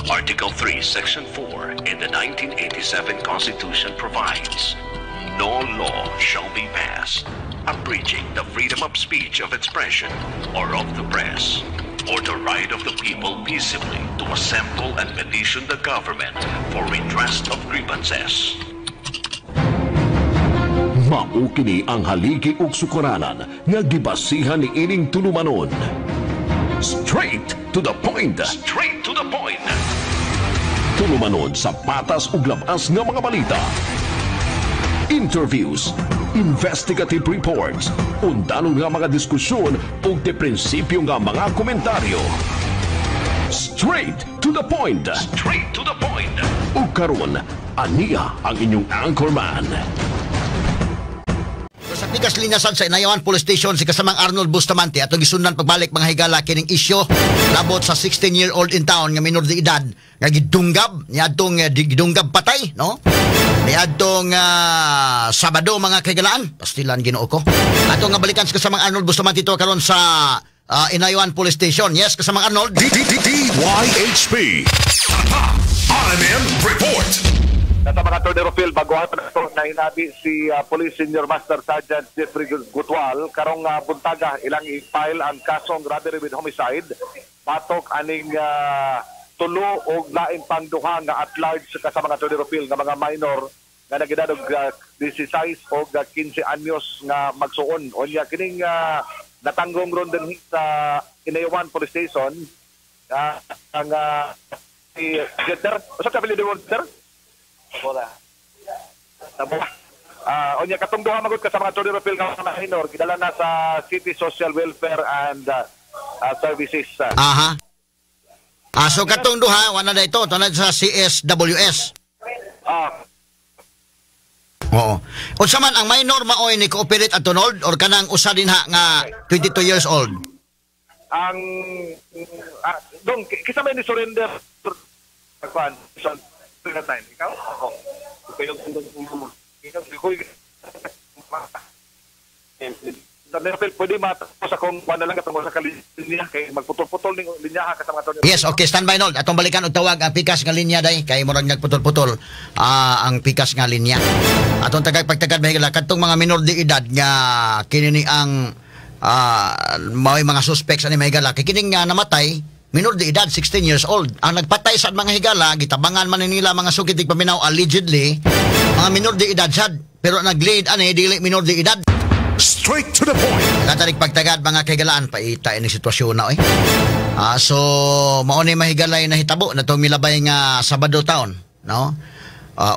Article 3, Section 4 in the 1987 Constitution provides, "No law shall be passed abridging the freedom of speech, of expression, or of the press, or the right of the people peaceably to assemble and petition the government for redress of grievances." Mao kini ang haligi ug sukaranan nga gibasihan ni ining tulumanon. Straight to the point. Straight to the point. Tulumanon sa patas ug labas nga mga balita. Interviews, investigative reports, undanon nga mga diskusyon ug de prinsipyo nga mga komentaryo. Straight to the point. Straight to the point. Ug karon, aniya ang inyong anchorman. Sa pikas linya sad sa Inayawan Police Station si kasamang Arnold Bustamante, atong gisundan pagbalik, mga higala, kining isyu labot sa 16-year-old in town nga minor de edad nga gidunggab niadtong gidunggab patay, no, niadtong Sabado, mga kahigalaan. Pastilan, Ginoo ko. Atong nga balikan si kasamang Arnold Bustamante to karon sa Inayawan Police Station. Yes, kasamang Arnold. D D D DYHP. RMN Report. Nasa mga Atty. Rofil, baguhan pa na ito na hinabi si Police Senior Master Sergeant Jeffrey Gutwal. Karong buntaga, ilang i-file ang kasong robbery with homicide. Batok aning tulo o lain pang duha nga at large kasama mga Atty. Rofil nga mga minor nga nagedad og 16 o 15 anyos nga magsuon. Unya kining natanggong ron din sa Inayawan Police Station ang si Jeter. Usa ka apelyido mo, sir? Wala. Tabo. Unya katong duha magud ka sa mga Atty. Rofil nga mga minor gidala na sa City Social Welfare and Services. Aha. So katong duha wala na ito, na sa CSWS. Oo. Unsa man ang minor, maoy ni cooperate ato, Nold, or kanang usa din ha nga 22 years old? Ang dong kisa may ni surrender kuan so time, ikaw, ako ikaw yung ikaw. Rafael, pwede matapos akong kuan na lang katungkol sa kalinya kay magputol-putol ning linya ha kasama Atty. Yes, okay, standby, Nold. Atong balikan og tawag ang pikas nga linya day kay murag nagputol-putol ang pikas nga linya. Atong tagay pagtagad, mahigala, kadtong mga minor de edad nga kini ni ang mao'y mga suspects ani, mahigala, kay kining nga namatay minor de edad, 16 years old. Ang nagpatay sa mga higala, gitabangan man ni nila, mga sukit paminaw, allegedly mga minor de edad sad, pero nag-lead ani dili minor de edad. Straight to the point. Katarik pagtagad, mga kahigalaan, paita ini sitwasyon na oy. So mao ni, mahigalay, nahitabo na tong milabay nga Sabado taon, no?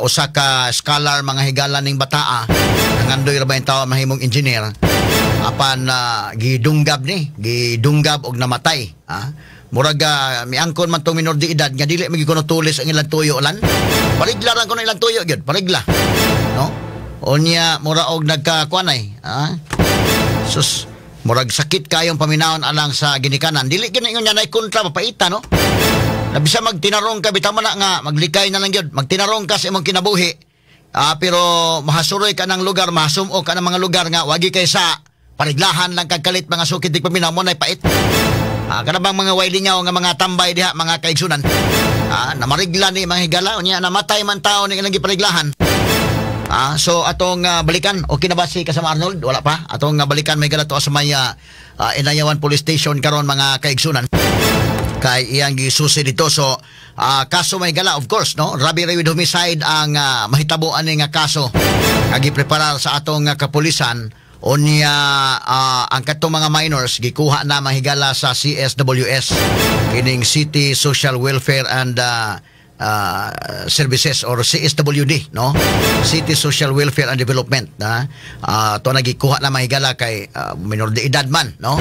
Usa ka scholar, mga higala, ning bataa, nangandoy ra ba yung tao mahimong engineer, apan gidunggab ni, gidunggab og namatay. Murag miangkon man tong minor de edad nga dili man gyud kuno tulis ang ilang tuyo lan. Parigla ra kuno ilang tuyo gyud, parigla. No? Unya mura og nagkakuanay, ah? Sus, murag sakit kayong paminawon alang sa ginikanan. Dili gyud ingon niya nay kontra papaita, no? Nabisa magtinarong ka bitaw man na nga maglikay na lang gyud. Magtinarong ka sa imong kinabuhi. Pero mahasuroy ka ng lugar, mahasumo ka ng mga lugar nga wagi kay sa pariglahan lang kag kalit, mga sukid di paminaw mo nay pait. Kana bang mga way lingaw nga mga tambay diha, mga kaigsunan. Namarigla ni mga higala, unya namatay man tao ni ilang gipariglahan. So atong balikan, okay na ba si kasama Arnold? Wala pa. Atong balikan may to sa may Inayawan Police Station karon, mga kaigsunan. Kay iyang gisusi dito. So kaso may gala, of course, no? Robbery with homicide ang mahitabo ani nga kaso nga gipreparar sa atong kapulisan. Unya ang katong mga minors gikuha na, mahigala, sa CSWS, kining City Social Welfare and Services or CSWD, no, City Social Welfare and Development na to nagikuha na, mahigala, kay minor de edad man, no?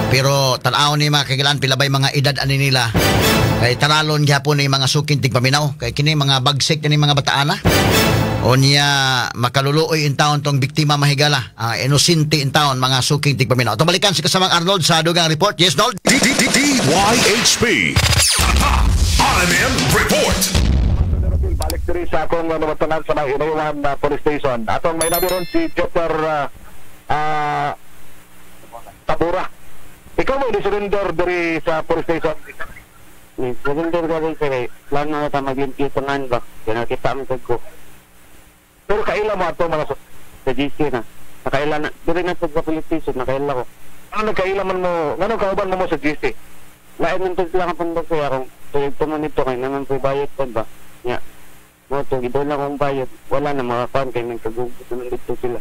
Pero tan-aw ni, mga kagilan, pila bay mga edad ani nila, kay taralon gyapon ni mga suking tigpaminaw kay kini mga bagsik ni mga bataan na. Unya makaluluoy in taon tong biktima, mahigala, inosente in taon, mga suking tigpaminaw. Atong balikan si kasamang Arnold sa dugang report. Yes, Nold. D D D DYHP. RMN Report. Balik diri sa akong namatanan sa may Inayawan Police Station. Atong may ron si Jeter Tabura. Ikaw mo ni surrender diri sa police station? Surrender ka rin sir eh. Plano na ta maglimpyo sa ngan ba? Kaya nakita mo sa ko. Pero kaila mo ato mga Sa GC na. Nakaila na. Diri na sa police station, nakaila ko. Ano nagkaila man mo? Ngano kauban mo mo sa GC? Lain man to sila ang punto siya kung tuyog mo nito kay naman po bayot pa ba? Nya. Mo to gidol na kong bayot. Wala na makakuan kay nagkagugot naman dito sila.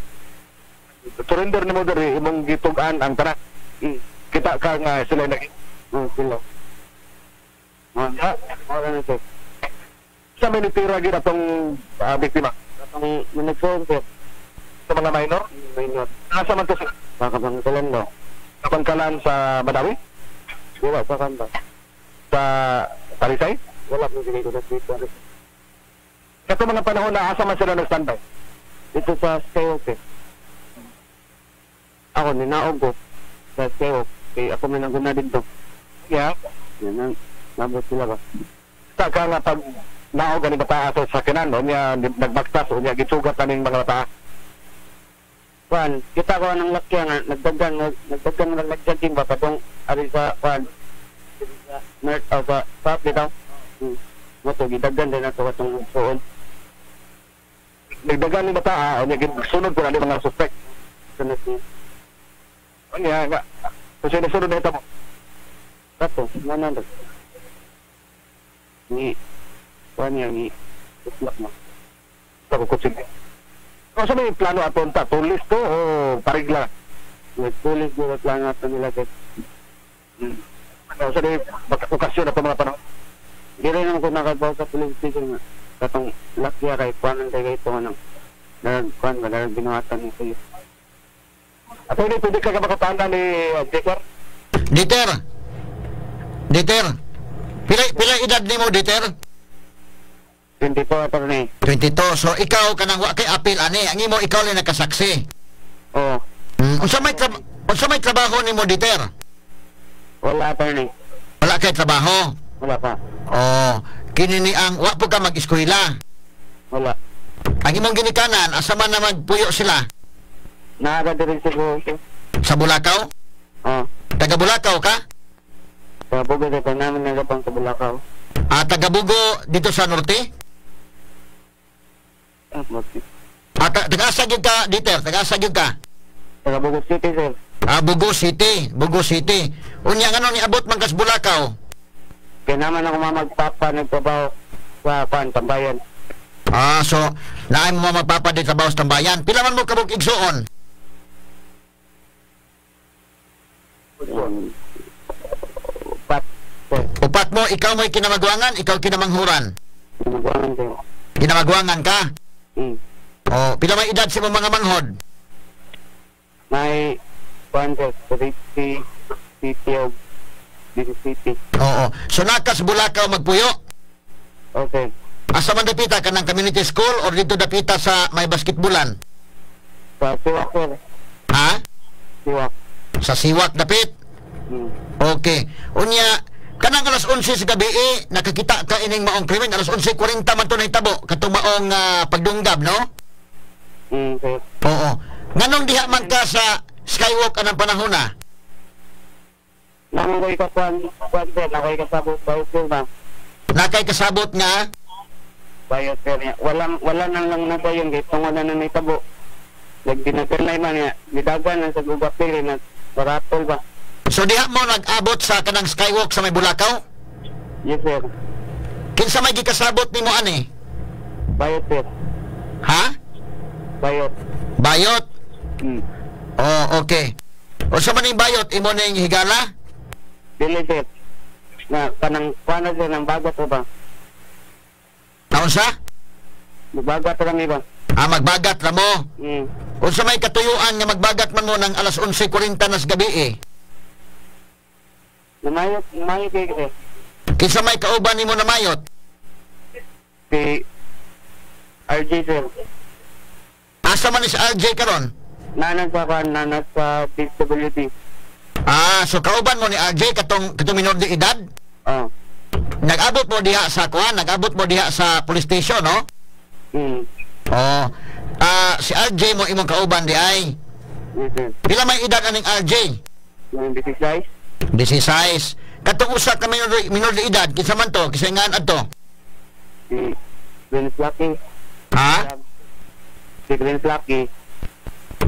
Surrender nimo diri imong gitug-an ang tanan. Kita ka nga sila nag Sila. Wala na sir. Sa may nitira gid atong biktima. Atong nagsuon sir. Sa mga minor? Minor. Asa man to sila? Sa Kabangkalan ba? Kabangkalan sa Madawi? Wala sa Kamba. Sa Talisay? Wala po sige ko na dito. Kato mga panahon na asa man sila nag-standby? Dito sa Skywalk eh. Ako, ninaog ko. Sa Skywalk. Kaya ako may naguna dito. Yeah. Yan ang nabot sila ba? Sa ka nga pag naog ganing bataa sa sakinan, no? Niya nagbaktas o niya gitsugat na ning mga bataa. Kuan, kita ko anong lakya nga, nagdagan nga nagjogging ba katong ari sa kuan. Sa north o sa south bitaw. Mo to gidagan din ato katong suon. Nagdagan ning bataa o niya gisunod ko na ni mga suspect. Sunod niya. O niya nga. So sino sunod na ito mo? Kato, mana na. Ni kuan niya ni utlak mo. Sa kutsin. O sa may plano aton ta, tulis to o parigla? Nagtulis nila plano ato nila sir. Ano sa may okasyon ato mga panahon? Di rin naman ko nakabaw sa police station nga. Katong lakya kay kuanan kay ito anong nagkuan ba narag binuhatan ni pulis. Ato ni pwede ka makatanda ni Dieter? Dieter. Dieter. Pila edad nimo Dieter? 22 attorney. 22. So ikaw kanang wa kay apil ani, ang imo ikaw lang nakasaksi. Oo. Unsa may trabaho nimo Dieter? Wala attorney. Wala kay trabaho. Wala pa. Oh, kini ni ang wa po ka mag-eskwela. Wala. Ang imong ginikanan asa man na magpuyo sila? Naa ka diri sa Bulacau. Sa Bulacau? Oo. Taga Bulacau ka? Sa Bugo dito namin nagapang sa Bulacau. Ah, taga Bugo dito sa norte? Ah, norte. Ah, taga asa gyud ka, Dieter? Taga asa gyud ka? Taga Bugo City, sir. Ah, Bugo City, Bugo City. Unya ngano niabot man kas Bulacau? Kaya naman ako mamagpapa nagtrabaho sa kuan tambayan. Ah, so naay mo mamagpapa di trabaho sa tambayan. Pila man mo kabuk igsuon? Upat. Upat mo, ikaw mo'y kinamagwangan, ikaw kinamanghuran. Kinamagwangan sir. Kinamagwangan ka? Mm. Oh, pila may edad sa imong mga manghod? May kuan sir, 30 City of City. Oo. So nakas Bulacau magpuyo? Okay. Asa man dapita ka ng community school or dito dapita sa may basketbolan? Sa Siwak sir. Ha? Siwak. Sa Siwak dapit? Hmm. Okay. Unya, kanang alas 11 sa gabi eh, nakakita ka ining maong krimen, alas 11:40 man to nahitabo katong maong pagdunggab, no? Sir. Oo. Nganong diha man ka sa Skywalk anang panahon na? Naman ko'y kakuan, kuan sir, nako'y kasabot bayot sir ba? Nakay kasabot nga? Bayot sir niya. Wala nang lang na yun, kay tungod na nahitabo. Nagdinaganay man niya, nidagan na sa gugapil, na baratol ba? So diha mo nag-abot sa kanang Skywalk sa may Bulacau? Yes sir. Kinsa may gikasabot nimo ani? Bayot sir. Ha? Bayot. Bayot? Hmm. Oh, okay. O sa maning bayot, imo ning higala? Dili sir. Na kanang kuan sir nang bagat ba? Naunsa? Magbagat ra mi ba? Ah, magbagat ra mo. Hmm. Unsa may katuyuan nga magbagat man mo ng alas 11:40 nas gabi eh? Namayot, namayot kay sir. Kinsa may kauban nimo namayot? Si RJ sir. Asa man ni si RJ karon? Nana sa kuan, nana sa DWD. Ah, so kauban mo ni RJ katong minor de edad? Oo. Nag-abot mo diha sa kuan, nag-abot mo diha sa police station, no? Hmm. Oh. Ah, si RJ mo imong kauban di ay. Yes sir. Pila may edad aning RJ? 16. 16. Katong usa ka minor de edad, kinsa man to? Kinsa ngan adto? Si Prince Lucky. Ha? Si Prince Lucky.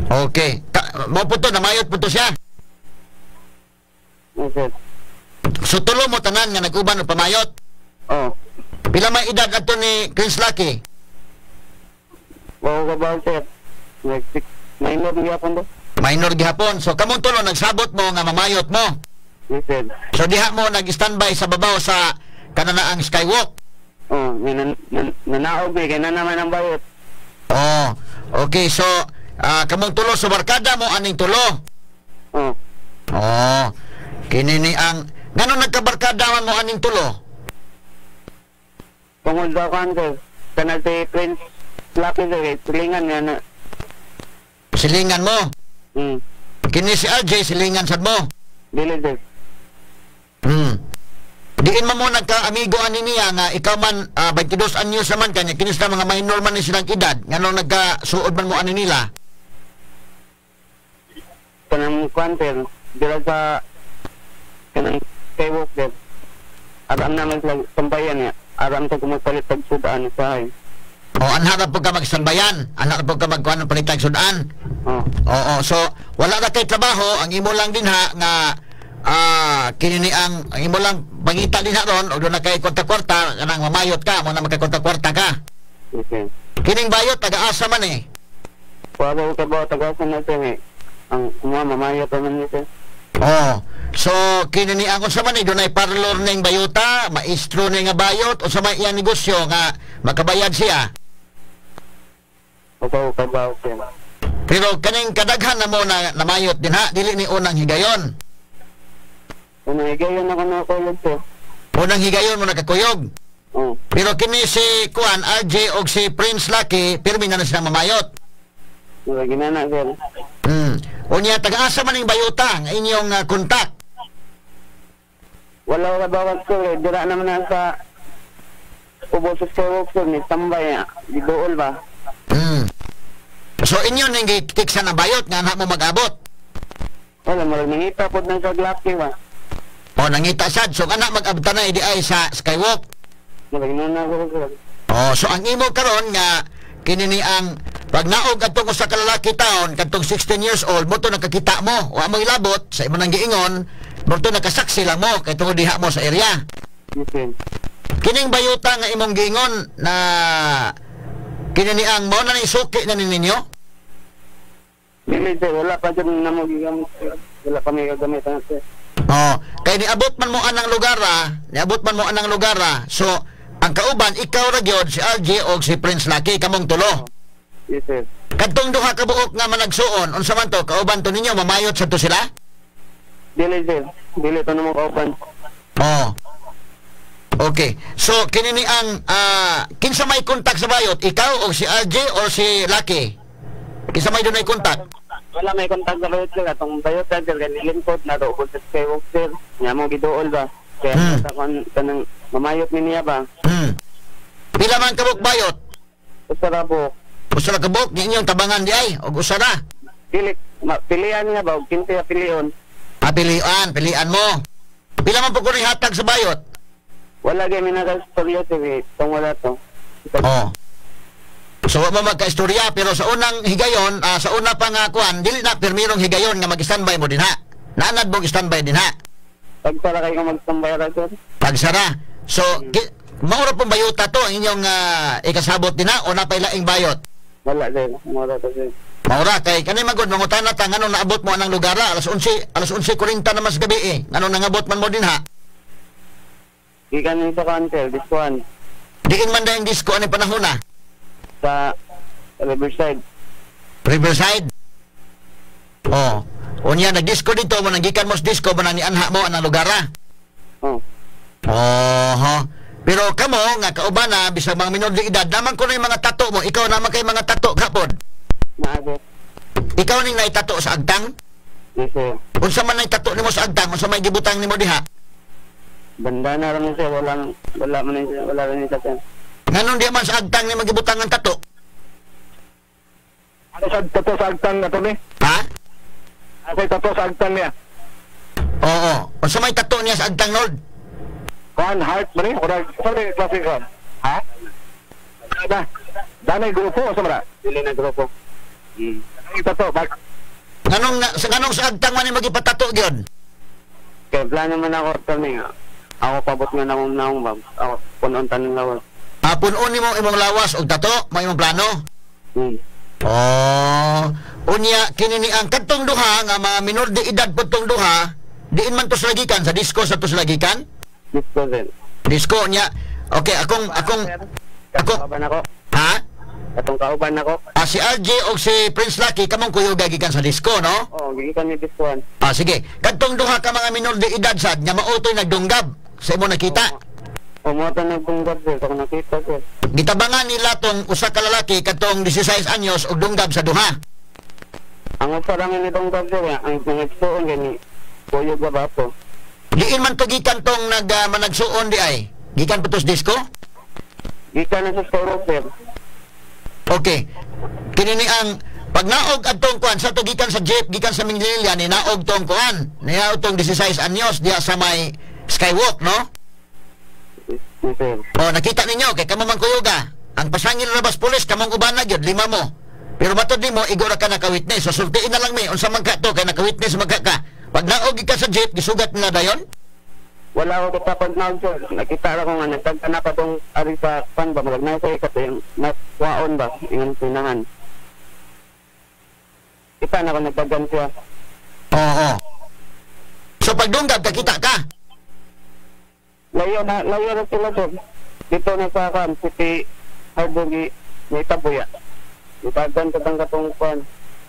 Okay. Mo po to, namayot po to siya. Yes, sir. So tulo mo tanan nga nag-uban og pamayot. Oh. Pila may edad adto ni Prince Lucky? Wow ka ba, sir? Minor gihapon do. Minor gihapon. So kamong tulo nagsabot mo nga mamayot mo. Yes, sir. So diha mo nag-standby sa babaw sa kananaang skywalk. Oh, nanaog eh, kaya na naman ang bayot. Oh, okay. So kamong tulo sa barkada mo aning tulo. Oh. Oh. Kini ni ang ngano nagkabarkada man mo aning tulo? Tungod daw kan, sir. Kana si Prince Lucky, sir, kay silingan nga na. Silingan mo. Kini si RJ silingan sad mo. Dili, sir. Diin man mo nagka-amigo ani niya nga ikaw man 22 anyos naman kanya kini sila mga minor man ni silang edad, nganong nagkasuod man mo ani nila? Kanang kwan, sir, dira sa kanang skywalk, sir. Aram naman sila tambayan niya. Aram sa kumagpalit pag sudaan sa hay. O anharap po ka magsambayan, anharap po ka magkuhan ng palitag sudaan. Oh. Oo, so wala na kay trabaho, ang imo lang din ha nga kini ni ang imo lang pangita din ha ron og doon na kay kwarta-kwarta kanang mamayot ka mo na magkakwarta-kwarta ka. Okay. Kining bayot taga-asa man eh. Wala ka ba taga-asa na sir eh. Ang mga mamayot man ni sir. Oh. So kini ni ang unsa man eh dunay parlor ning bayota, maestro ni nga bayot unsa may iyang negosyo nga makabayad siya. Okay, ka ba okay. Pero kaning kadaghan na mo na namayot din ha, dili ni unang higayon. Unang higayon ako nakakuyog sir. Unang higayon mo nakakuyog. Oh. Pero kini si Kuan RJ og si Prince Lucky pirmi na na sila mamayot. Wala ginana sir. Unya taga-asa man ning bayota ang inyong kontak. Wala ka bawat sir, dira naman na sa ubos sa skywalk sir ni tambay giduol ba. So inyo ning gitiksa na bayot nga anak mo mag-abot. Wala mo nangita pod nang sa Lucky ba. O nangita sad so anak mag-abta na idi ay sa skywalk. Wala ginana ko sir. Oh, so ang imo karon nga kini ni ang pag naog adtong usa ka lalaki taon kadtong 16 years old mo to nakakita mo, wa mo ilabot sa imo nang giingon, mo to nakasaksi lang mo kay tungod diha mo sa area. Yes, sir. Kining bayota nga imong giingon na kini ni ang mao na ni suki na ni ninyo? Dili sir, wala pa jud namo gigamit. Wala pa mi gagamit ana sir. Oh, kay niabot man mo anang lugar niabot man mo anang lugar. So ang kauban ikaw ra gyud si RJ og si Prince Lucky kamong tulo. Yes sir. Kadtong duha ka buok nga managsuon, unsa man to kauban to ninyo mamayot sad to sila? Dili sir, dili to namo kauban. Oh. Okay. So kini ni ang kinsa may kontak sa bayot, ikaw o si RJ o si Lucky? Kinsa may dunay kontak? Wala may kontak sa bayot sir, atong bayot sir kay nilingkod na do ubos sa skywalk sir. Nya mo giduol ba? Kaya sa kon kanang mamayot ni niya ba? Pila man kabuk bayot? Usa ra buok. Usa ra kabuk ni inyong tabangan di ay og usa ra. Pili pilian niya ba og kinsa pilion? Ah, pilian mo. Pila man po ko hatag sa bayot? Wala gyud mi nagaistorya sir, tong wala to. Oh. So wa mo magkaistorya pero sa unang higayon, sa una pa nga kuan, dili na pirmirong higayon nga mag-standby mo dinha. Naanad mo standby dinha. Pagsara kayo mag-standby ra sir. Pagsara. So maura pong bayota to ang inyong ikasabot dinha o napay laing bayot? Wala sir, maura to sir. Maura kay kani magud mangutana ta nganong naabot mo anang lugar alas 11, alas 11:40 naman sa gabi eh. Nganong nangabot man mo dinha? Gikan ni sa kuan sir, diskuan. Diin man dayang disco ani panahon na? Sa Riverside. Riverside. Oh. Unya nagdisco dito mo nanggikan mo sa disco mo nang nianha mo anang lugar ah. Oh. Oho. Pero kamo nga kauban na bisag mga minor de edad naman kuno yung mga tato mo, ikaw naman kay mga tato kapod. Naa sir. Ikaw ning naitato sa agtang? Yes sir. Unsa man naitato nimo sa agtang, unsa may gibutang nimo diha? Bandana ra man sir, wala man sir, wala ra ni sa sir. Nganong di man sa agtang nimo gibutang ang tato? Ano sa tato sa agtang na to ni? Ha? Ano sa tato sa agtang niya? Oo. Unsa may tattoo niya sa agtang, Nold? Kuan heart man ni, ora sa may klase kuan. Ha? Da. Danay grupo sa mara. Dili na grupo. Ito to, bak. Nganong sa agtang man ni magipatato gyud? Kay plano man ako kami nga. Ako pabot nga namong naong ba. Ako punon tanan lawas. Ah, punon nimo imong lawas og tato, mo imong plano. Oh, unya kini ni ang kadtong duha nga mga minor de edad pud tong duha, diin man to sa lagikan sa disco sa to sa lagikan? Disco sir. Disco nya. Okay, akong akong ako Kauban ako. Ha? Katong kauban ako. Ah, si RJ og si Prince Lucky kamong kuyog gikan sa disco, no? Oo, gikan ni discoan. Ah, sige. Kadtong duha ka mga minor de edad sad nga mautoy nagdunggab sa imo nakita. Oo, mo to nagdunggab sir, ako nakita sir. Gitabangan nila tong usa ka lalaki kadtong 16 anyos og dunggab sa duha. Ang usa lang ni dunggab sir, ang nagsuon gani kuyog ba to? Diin man to gikan tong nag managsuon di ay. Gikan pa to sa disco? Gikan na sa store sir. Okay. Kini ni ang pagnaog adtong kuan sa to gikan sa jeep gikan sa Minglanilla ni naog tong kuan. Niaog tong 16 anyos diha sa may Skywalk, no? Yes, sir. O nakita ninyo kay kamo man kuyuga. Ang pasangil na bas pulis kamong uban na gyud lima mo. Pero matod nimo igo ra ka naka-witness. So sultiin na lang mi unsa man ka to kay naka-witness man ka ka. Pag naog gikan sa jeep gisugat nila dayon. Wala ako kita pag naog sir. Nakita ra ko nga nagtagka na pa tong ari sa pan ba murag na sa ikato yung nakuhaon ba ingon pinangan. Kita na ko nagdagan siya. Oo. So pagdunggab kakita ka. Layo na sila sir. Dito na sa kan City Harbor gi may tabuya. Itagan ka tang katong kuan.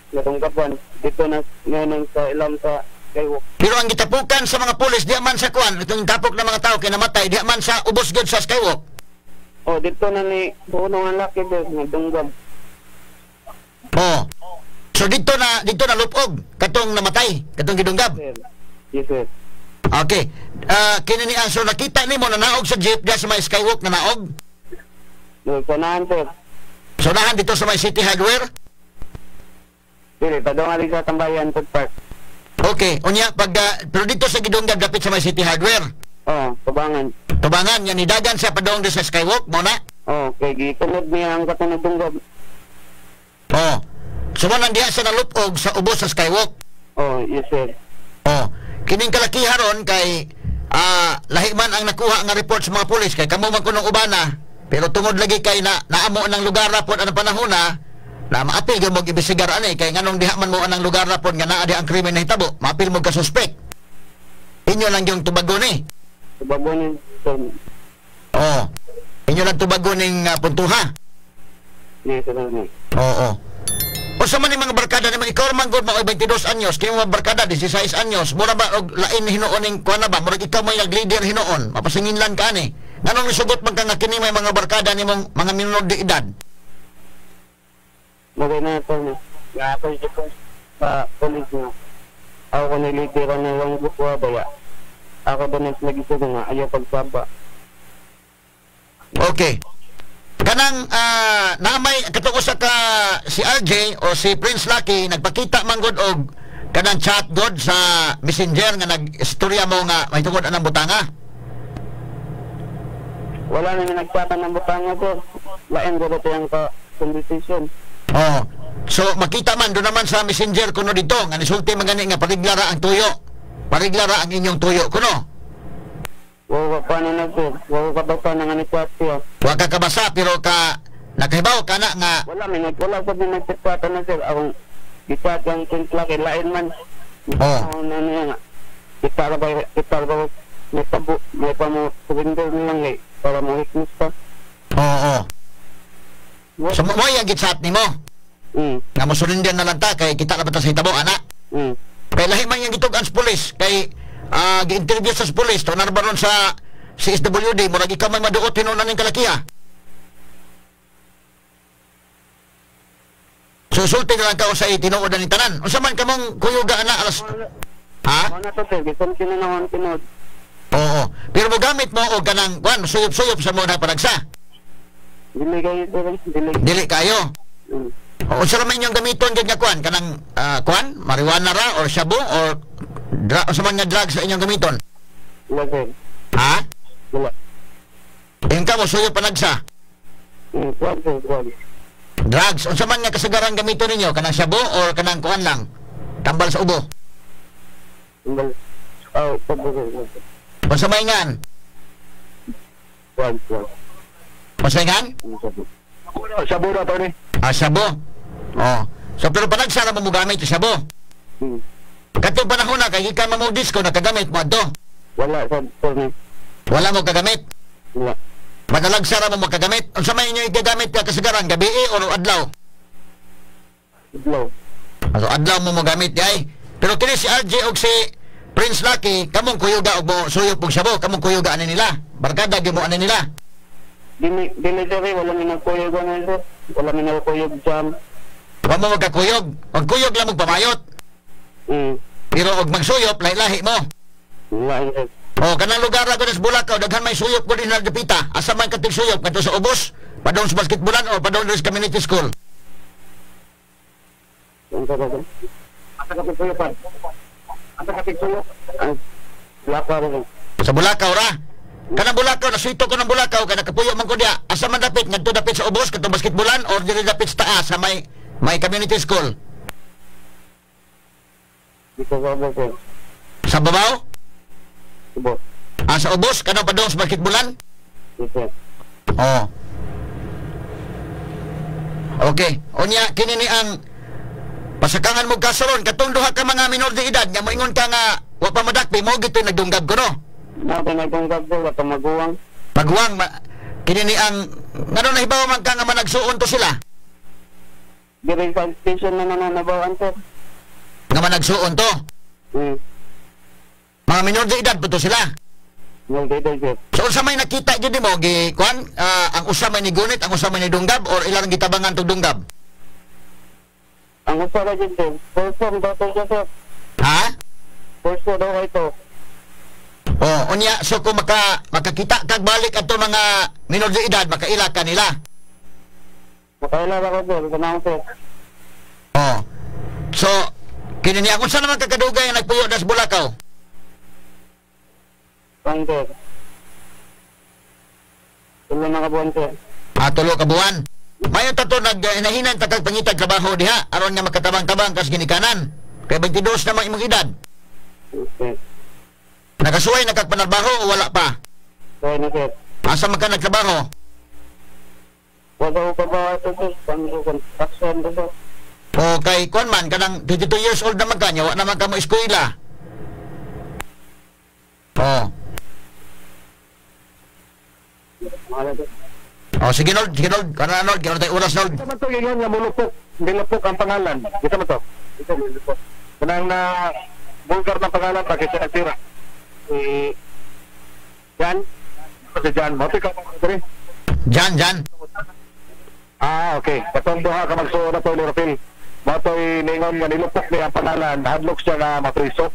Katong kapuan dito na ngayon sa ilam sa Skywalk. Pero ang gitapukan sa mga pulis diha man sa kuan, itong tapok ng mga tao kay namatay diha man sa ubos gyud sa Skywalk. Oh, dito na ni buno ang laki sir nagdunggab. Oh. So dito na lupog katong namatay, katong gidunggab. Sir. Yes sir. Okay. Kini ni ang so nakita nimo na naog sa jeep diha sa may Skywalk na naog. Sanahan sir. So nahan dito sa may City Hardware. Dili padung ari sa Tambayan Food Park. Okay, unya pag pero dito sa gidunggab dapit sa may City Hardware. Oh, tubangan. Tubangan nya nidagan siya padung sa Skywalk mo na. Oh, kay gitunod niya ang katong nagdunggab. Oh. So mo nang diha sa nalupog sa ubos sa Skywalk. Oh, yes sir. Oh, kining kalakiha ron kay lahi man ang nakuha nga report sa mga pulis kay kamo man kunong ubana, pero tungod lagi kay na naamo ng lugar ra pod anang panahon na maapil gyud mo imbestigar ani kay nganong diha man mo anang lugar ra pod nga naa diha ang krimen nahitabo, maapil mo ka suspect. Inyo lang yung tubagon ni. Tubagon ni sir. Oh. Inyo lang tubagon ning puntuha. Yes sir. Oo. O sa man ni mga barkada nimo, ikaw man gud maoy 22 anyos, kay mga barkada 16 anyos, mura ba og lain hinuon ning kuan na ba? Murag ikaw may nag-leader hinuon, mapasinginlan ka ani. Nganong nisugot man ka nga kini may mga barkada nimong mga minor de edad? Mugay na sir ni. Nga ako dito sa police nga. Ako ko ni leader na yung grupo baya. Ako doon nag-isip nga ayaw pagsaba. Okay. Kanang namay katong usa ka si RJ o si Prince Lucky nagpakita man gud og kanang chat god sa Messenger nga nag-istorya mo nga may tungod anang butanga. Wala na nagchat ng butanga sir. Lain gud ito yung ka conversation. Oh. So makita man do naman sa Messenger kuno dito nga nisulti man gani nga pariglara ang tuyo. Pariglara ang inyong tuyo kuno. Wa pa na sir. Wa ka basta nga ni chat siya. Wa ka kabasa pero ka nakahibaw ka na nga wala mi wala sa mi nagchat na sir. Akong gichat ang Prince Lucky lain man. Oh. Ano niya nga. Kita ba may tabo may pa mo surrender na lang eh para mo witness pa. Oo. So mo yang gichat nimo. Nga mo surrender na lang ta kay kita na ba ta sa hitabo ana. Kay lahi man yang gitug-an sa pulis kay gi-interview sa pulis to narbaron sa CSWD murag ikaw may maduot hinuon ning kalakiha. So sulti na lang ka sa tinuod ni tanan. Unsa man kamong kuyuga ana alas ha? Ana to sir, gisulti na naman tinuod. Oo. Pero mogamit mo og kanang kuan suyop-suyop sa mo na panagsa. Dili kayo sir, dili. Dili kayo. O unsa man inyong gamiton gyud nga kuan kanang kuan marijuana ra or shabu or Unsa man nga drugs sa inyong gamiton? Wala, sir. Ha? Wala. Yung ka mo suyo panagsa. Kuwan, sir, kuwan. Drugs, unsa man nga kasagaran gamiton ninyo? Kanang shabu or kanang kuan lang? Tambal sa ubo. Tambal. Oh, tambal, sir. Unsa may ngan? Kuwan, kuwan. Unsa ngan? Shabu. Shabu na, Tony. Ah, shabu. Oh. So pero panagsa ra mo mogamit sa shabu. Katong panahon na kay gikan man mo disco nakagamit mo adto. Wala, sir, Tony. Wala mo kagamit. Wala. Madalagsa ra mo makagamit. Unsa may inyo igagamit ka kasagaran, gabi or adlaw? Adlaw. So adlaw mo mogamit di ay. Pero kini si RJ og si Prince Lucky, kamong kuyuga og mo suyop og shabu, kamong kuyuga ani nila. Barkada gyud mo ani nila. Dili, dili, sir, eh. Wala mi nagkuyog ani, sir. Wala mi nagkuyog jam. Wa mo magkakuyog. Og kuyog lang mo pamayot. Pero og magsuyop, lahi-lahi mo. Lahi, sir. O, kanang lugar ra ko sa Bulacau, daghan may suyop ko din na dapita. Asa man katig suyop kadto sa ubos, padung sa basketballan o padung sa community school. Asa ka suyop? Asa ka suyop? Bulacau ra. Sa Bulacau ra. Kanang Bulacau, nasuito ko ng Bulacau kay nakapuyo man ko diya. Asa man dapit ngadto dapit sa ubos kadtong basketballan or diri dapit sa taas sa may community school? Dito sa ubos, sir. Sa babaw? Ubos. Ah, sa ubos kanang padung sa basketballan? Yes, sir. Oh. Okay. Unya kini ni ang pasakangan mo kaso ron katong duha ka mga minor de edad nga moingon ka nga wa pa madakpi mo gitoy nagdunggab ko no. Mao pa nagdunggab ko, wa pa maguwang. Maguwang kini ni ang ngano nahibaw man ka nga managsuon to sila? Diri sa station na nananabawan, sir. Nga managsuon to? Mga minor de edad po to sila. Minor de edad, sir. So unsa may nakita gyud nimo gi kuan, ang usa may nigunit, ang usa may nidunggab or ilang gitabangan tong dunggab? Ang usa ra gyud, sir. First one daw to, sir. Ha? First one daw kay to. Oh, unya so kung makakita kag balik adto mga minor de edad, makaila ka nila. Makaila ra ko, sir. Kanang, sir. Oh. So kini niya unsa naman kakadugay nga nagpuyo das Bulacau? Kuan, sir. Tulo na ka buwan, sir. Ah, tulo ka buwan. Mayo ta to nag-inahinan ta kag pangitag trabaho diha aron nga makatabang-tabang kas ginikanan. Kay 22 na man imong edad. Okay. Nakasuway na kag panarbaho o wala pa? Suway na, sir. Asa man ka nagtrabaho? Wala ko trabaho ito, sir. Construction, sir. O kay kuan man kanang 22 years old naman ka nya, wa naman ka mo eskwela. Oh. Oh, sige Nold, sige Nold. Kana Nold, kano tayo oras Nold. Kita man to ingon nga mulupok, nilupok ang pangalan. Kita man to. Ito nilupok. Kanang na vulgar ng pangalan pa kasi nagtira. Si Jan. Si Jan, mo ka diri. Jan, Jan. Ah, okay. Katong duha ka magsuo na to ni Rofil. Mo toy ningon nga nilupok niya ang pangalan, hadlok siya nga mapriso.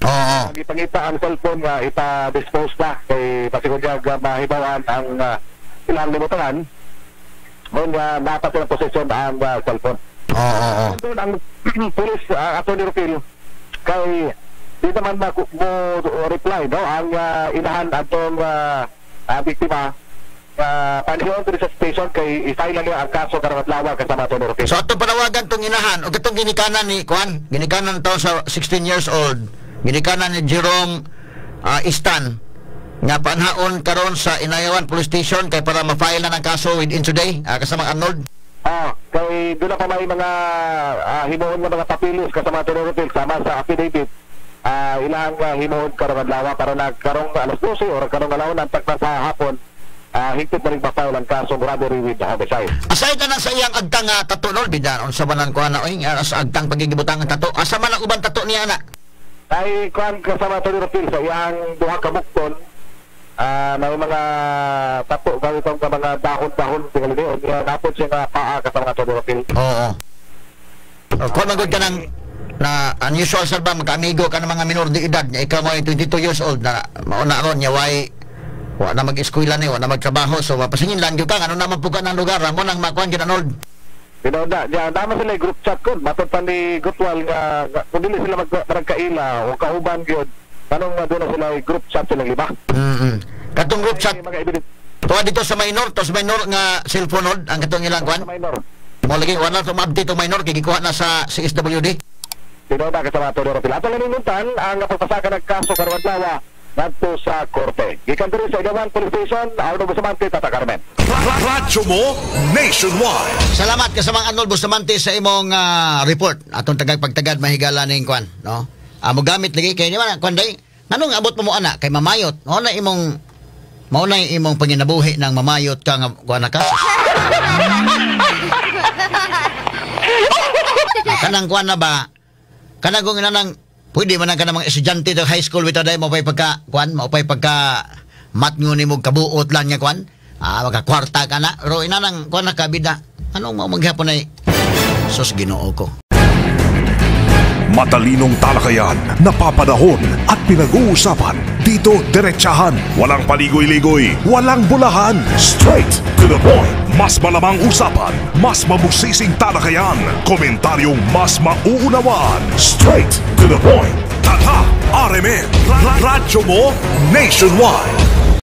Oo. Gipangita ang cellphone nga ipa-dispose na kay pasigod niya nga mahibawan ang ilang limutangan. Mo nga napa sila posisyon ang cellphone. Oo. Doon ang police Atty. Rufil kay di naman mo reply no ang inahan atong biktima. Panhiyon diri sa station kay i-file niya ang kaso karong adlaw kasama Atty. Rufil. So atong panawagan tong inahan og atong ginikanan ni kuan, ginikanan taon sa 16 years old, ginikanan ni Jerome Istan nga panhaon karon sa Inayawan Police Station kay para ma-file na ng kaso within today, kasama Arnold. Kay doon na pa may mga himuon nga mga papilis kasama Atty. Rufil sama sa affidavit. Ilang himuon karong adlaw para na karong alas 12 or karong alauna tagpa sa hapon. Higpit na rin pa-file ang kasong robbery with homicide. Aside na lang sa iyang agtang tato, Lord, bida, unsa man ang kuha na, oy, sa agtang pagigibutang ang tato, asa man ang ubang tato niya, anak? Ay, kuhan kasama Atty. Rufil sa iyang duha ka bukton, may mga tato, ganitong ka mga dahon-dahon, tingali niyo, niya, napod siya nga paa kasama Atty. Rufil. Oo. Kuhan magod ka ng na unusual sir ba, magka-amigo ka ng mga minor de edad, niya, ikaw mo ay 22 years old, na mauna ron, niya, why, wa na mag-eskwela ni, wa na magtrabaho, so mapasingin lang gyud ka, ano naman po ka ng lugar, mo nang makuan gyud Arnold. Tinuod na. Diya, dama sila group chat ko. Matod pa ni Gutwal nga kung dili sila magkaila o kauban gyud, kanong doon na sila group chat silang lima. Katong group chat Ay, mga evidence tuwa dito sa minor, to sa minor nga cellphone nod ang katong ilang kwan. Sa minor. Mo lagi wala to ma-update tong minor kay gikuha na sa CSWD. Tinuod na, kasama Atty. Rofil. Ato lang ninuntan ang pagpasaka ng kaso karong adlaw ngadto sa korte. Gikan diri sa Igawan Police Station, Arno Bustamante, Tatak RMN. Radyo mo nationwide. Salamat kasamang Arnold Bustamante sa imong report. Atong tagag pagtagad mahigala ning kwan, no? Mo gamit lagi kay di ba kwan day? Nganong abot mo mo ana kay mamayot? Mao na imong panginabuhi ng mamayot ka nga kuan na ka. Kanang kuan na ba? Kanang kung inanang pwede man ang kanang mga estudyante to high school bitaw day mo pay pagka kuan, mo pay pagka matngo nimo kabuot lang nga kuan. Magka kwarta ka na. Pero inanang kuan na kabida. Anong mo maghapon ay sus Ginoo ko. Matalinong talakayan, napapanahon at pinag-uusapan. Dito diretsahan, walang paligoy-ligoy, walang bulahan. Straight to the point. Mas malamang usapan, mas mabusising talakayan, komentaryong mas mauunawaan. Straight to the point. Tatak RMN, Radyo mo nationwide.